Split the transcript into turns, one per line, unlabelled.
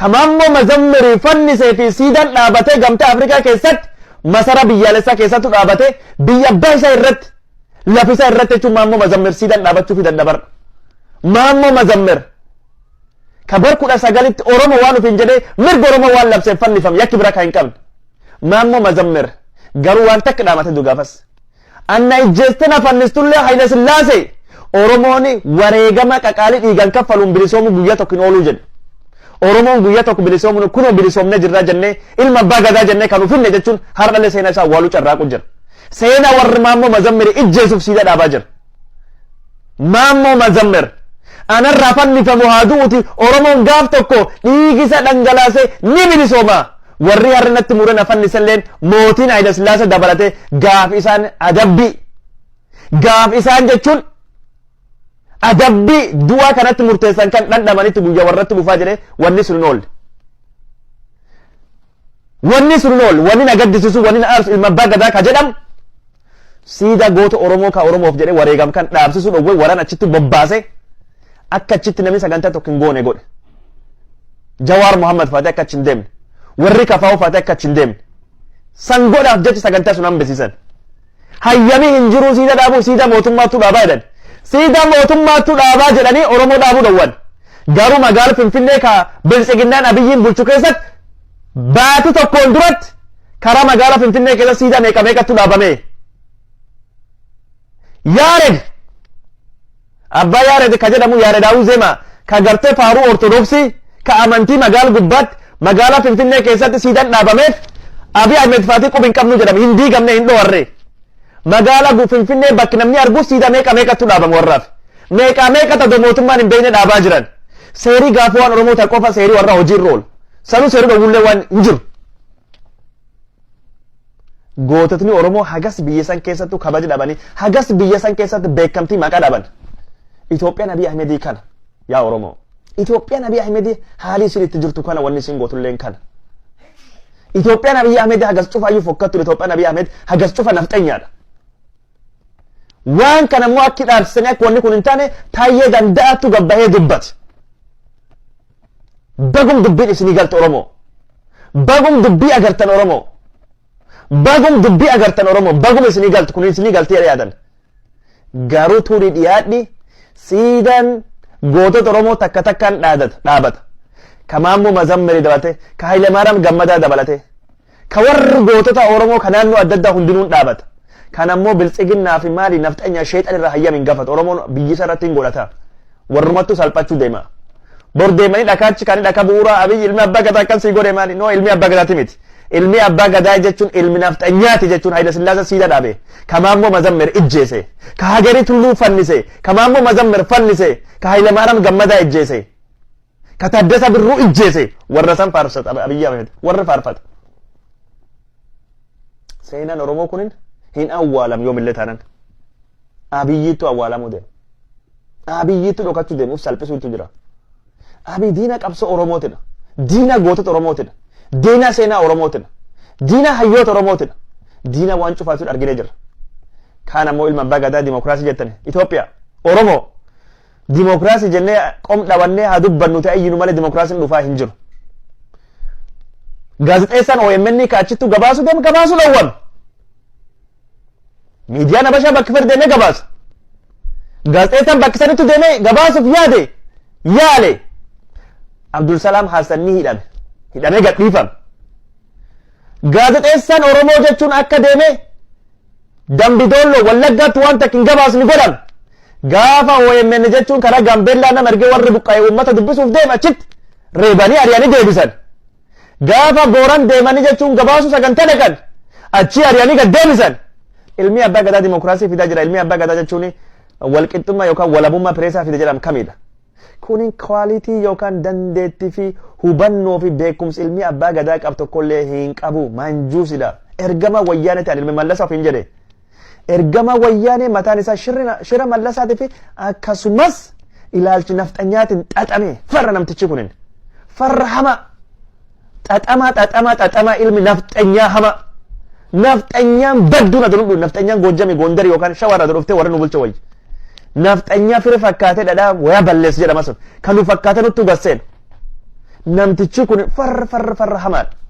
Ka Maammoo Mazammirii fannisee fi siidaan dhaabatee Gamtaa Afrikaa keessatti, masara biyyaalessaa keessattu dhaabatee, biyya abbaa isaa irratti, lafa isaa irratti jechuun Maammoo Mazammir siidaan dhaabachuu fi dadhabarra. Maammoo Mazammir ka bar 19tti Oromoo waan ofiin jedhee mirga Oromoo waan labseef fannifame, yakki bira kan hin qabne. Maammoo Mazammir garuu waan takka dhaamate du gaafas. Anna ijjeeste na fannistullee, Hayila Sillaasee, Oromoon wareegama qaqaalii dhiigan kaffaluun bilisoomu guyyaa tokko hin ooluu jedhe. Oromoon guyyaa tokko bilisoomuun kunoo bilisoomnee jirraa jennee, ilma abbaa gadaa jennee kan ufinne jechuun har'allee seenaa isaa awwaaluu carraaqu jira. Seenaa warri Maammoo Mazammir ijjeesuuf siidaa dhaabaa jira. Maammoo Mazammir anarraa fannifamu haa du'uti, Oromoon gaaf tokko dhiigisa dhangalaasee ni bilisooma. Warri har'a natti muree na fanniselleen, mootiin Hayila Sillaasee dabalatee, gaaf isaan adabbii, gaaf isaan jechuun adabbii du'aa kanatti murteessan kan dhandhamanitti guyyaa warratti dhufaa jedhee, wanni sun hin oolle. Wanni sun hin oolle. Wanni na gaddisiisu, wanni na aarsu, ilma abbaa gadaa ka jedhamu siidaa goota Oromoo ka Oromoof jedhee wareegam kan dhaabsisuu dhowwee, waraan achitti bobbaase, akka achitti namni sagantaa tokko hin goone godhe. Jawaar Muhammad faatee akka achi hin deemne. Warri Kafaa'uu faatee akka achi hin deemne. San godhaaf jecha sagantaa sun hambisiisan. Hayyamii hin jiruu siidaa dhaabuu, siidaa mootummaattuu dhaabaa jedhan. Siidaa mootummaattuu dhaabaa jedhanii Oromoo dhaabuu dhowwan. Garuu magaala Finfinnee ka Biltsiginnaan Abiyyiin bulchu keessatti baatii tokkoon duratti karaa magaala Finfinnee keessa siidaa meeqa meeqattu dhaabame. Yaared, Abbaa Yaared ka jedhamu, Yaaredaawuu Zeemaa ka gartee faaruu Ortodoksii ka amantii magaala gubbaatti magaalaa Finfinnee keessatti siidaan dhaabameef, Abiy Ahmed faatii qubi hin qabnu jedhame, hin diigamne, hin dhowarre. Magaalaa Finfinnee bakki namni argu siidaa meeqa meeqattu dhaabame warraaf. Meeqaa meeqatu adoo mootummaan hin beekne dhaabaa jiran. Seerii gaafa waan Oromoo ta'e qofa seerii warra hojiirra oolu. Sanuu seerii dhowwullee waan hin jiru. Goototni Oromoo hagas biyya san keessattuu kabaja dhabanii, hagas biyya san keessatti beekamtii maqaa dhaban. Itoophiyaan Abiy Ahmedii kana, yaa Oromoo. Itoophiyaan Abiy Ahmedii haalii isin itti jirtu kana, wanni isin gootulleen kana. Itoophiyaan Abiy Ahmed hagas cufaayyuu fokkattu. Itoophiyaan Abiy Ahmed hagas cufa nafxanyaadha. Waan kana immoo akki dhaabsisanii akka wanni kun hin taane Taayyee Danda'aatu gabbahee dubbate. Bagum dubbiin isinii galte, Oromoo. Bagum dubbii agartan, Oromoo. Bagum dubbii agartan, Oromoo. Bagum isinii galtu, kun isinii galtee yaadan. Garuu turii dhiyaadhi, siidaan gootota Oromoo takka takkaan dhaabata. Ka Maammoo Mazammirii dabalate, ka Hayilamaariyaam Gammadaa dabalate, ka warri gootota Oromoo ka naannoo adda addaa hundinuun dhaabata. Kan ammoo Biltsiginnaa fi maali nafxanya sheexan irraa hayyam hin gafatu. Oromoon biyyisa irratti hin godhata. Warrumattuu salphachuu deema. Bor deemanii dhakaachi kaanii dhakaa bu'uuraa Abiy ilmi abbaa gadaa akkan sii godhe maali? No, ilmi abbaa gadaati miti. Ilmi abbaa gadaa jechuun ilmi nafxanyaati jechuun Hayila Sillaasee siidaa dhaabe. Ka Maammoo Mazammir ijjeese. Ka Hagerii Tulluu fannise. Ka Maammoo Mazammir fannise. Ka Hayilamaariyaam Gammadaa ijjeese. Ka Taaddasa Birruu ijjeese. Warra san faarsata Abiyyi Ahmed. Warra faarfata. Seenaan Oromoo kunin hin awwaalam yoomillee taanan. Abiyyiitu awwaalamuu deema. Abiyyiitu dhokachuu deema. Uf salphisuutu jira. Abiy diina qabsoo Oromootidha. Diina gootota Oromootidha. Diina seenaa Oromootidha. Diina hayyoota Oromootidha. Diina waan cufaatu arginee jirra. Kaan ammoo ilma abbaa gadaa dimokiraasii jettani. Itoophiyaa. Oromoo. Dimokiraasii jennee qom dhawannee haa dubbannu ta'e iyyinu malee dimokiraasiin dhufaa hin jiru. Gaazexeessaan OMN ka achittu gabaasu deemu gabaasuu dhowwame. Miidiyaan Habashaa bakka fedhe deemee gabaasa. Gaazexeessaan bakka sanitti deemee gabaasuuf yaade yaale. Abdul Salaam Hassan ni hidhame. Hidhamee gadhiifame. Gaazexeessaan Oromoo jechuun akka deemee Dambi Doolloo, Wallaggaatti waan takka hin gabaasni godhame. Gaafa OMN jechuun karaa Gaambeellaa nama ergee warri buqqa'e uummata dubbisuuf deema achitti reebanii ari'anii deebisan. Gaafa Booran deemanii jechuun gabaasuu sagantaa dhaqan achii ari'anii gad deebisan. Ilmi abbaa gadaa dimokiraasii fidaa jira. Ilmi abbaa gadaa jechuun walqixxummaa yookaan walabummaa pireesaa fida jedhamu kamidha? Kunin quality yookaan dandeettii fi hubannoo fi beekumsi ilmi abbaa gadaa qabu tokkollee hin qabu. Manjuusidha. Ergama Wayyaanee ta'an ilmi Mallasaa ofiin jedhe. Ergama Wayyaanee mataan isaa shira Mallasaatii fi akkasumas ilaalchi nafxanyaatiin xaxame farra namtichi kunin. Farra hama. Xaxamaa, xaxamaa, xaxamaa, ilmi nafxanyaa hama. Nafxanyaan badduun adu dhudhu, nafxanyaan Goojjami, Gondar yookaan Shawaa irraa dhuftee warra nu bulcha wayya. Nafxanyaa fira fakkaatee dhadhaa wayaa balleessu jedhama sun. Kan nu fakkaatee nuttu gasseen. Namtichi kun farra farra farra hamaadha.